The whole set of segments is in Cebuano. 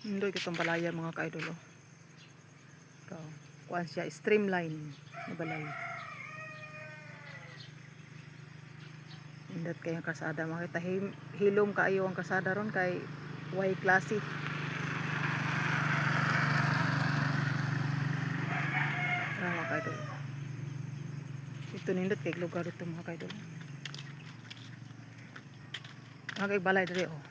Nindot kitong balaya, mga kaidol, oh. Ito, kuan siya, streamline na balay. Nindot kayong kasada. Makita hilom kaayo ang kasada ron kay way klase. Tara, mga kaidol. Ito, nindot kay lugar dito, mga kaidol. Mga kay balay diri, oh.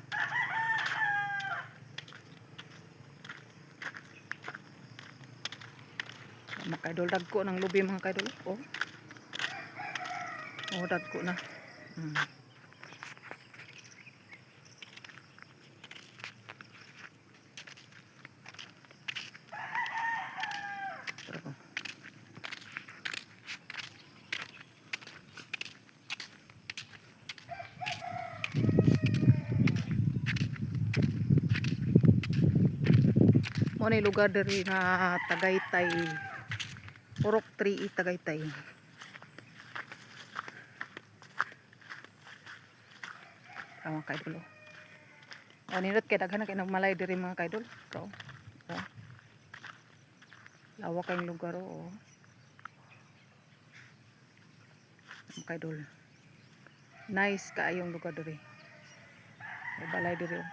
Mga kaidol, dagko ng lubi, mga kaidol. Oh. Oh, dagko na. Tara ko. Mo ni lugar diri nga Tagaytay. Purok 3 Tagaytay. Tama, kaidol, oh. Oh, nindot kay daghan na kay nagmalay diri, mga kaidol. Ito. Oh. Lawak kayong lugar, oh. Mga kaidol. Nice kaayong lugar diri. May balay diri, oh.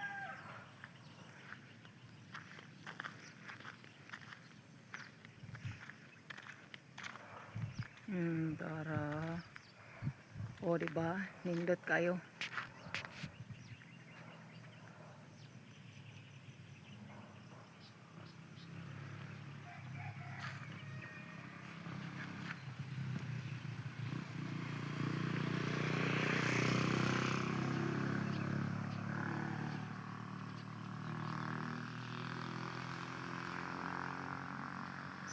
Tara. Oh, di ba? Nindot kayo.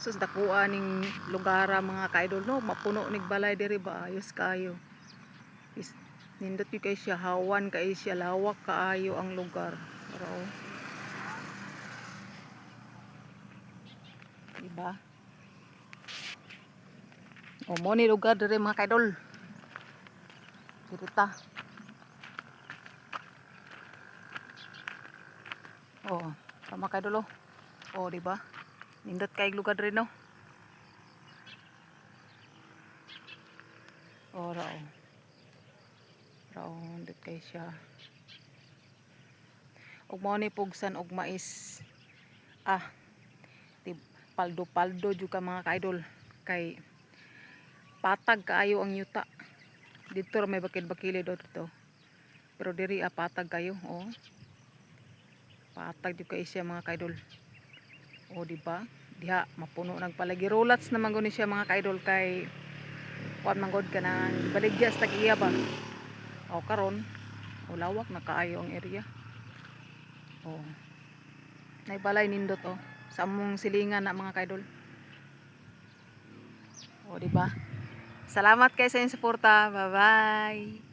Sus, dakuha ning lugara, mga kaidol, no, mapuno nig balay diri ba, ayos kayo. Is nindot gyud kay siya, hawan kay siya, lawak kaayo ang lugar. Pero oh. Diba? O, mo ni lugar diri, mga kaidol. Diri ta. Oh, tama, kaidol, oh. Oh, di ba? Nindot kay lugar diri, no. Oh, rao. Rao, nindot kay siya. Ug mao ni pugsan og mais. Ah, di paldo-paldo jud ka, mga kaidol, kay patag kaayo ang yuta. Dito ra may bakil-bakili do dito. Pero diri ah, patag kayo, oh. Patag jud kay siya, mga kaidol. Oh, di ba? Diha mapuno nagpalagi rolats naman guni siya, mga kaidol, kay kuan man gud kanang baligya sa tag-iya ba. O karon, o lawak na kaayo ang area. Oh. Nay balay nindot, oh. Sa among silingan na, mga kaidol. Oh, di ba? Salamat kay sa inyong suporta. Bye-bye.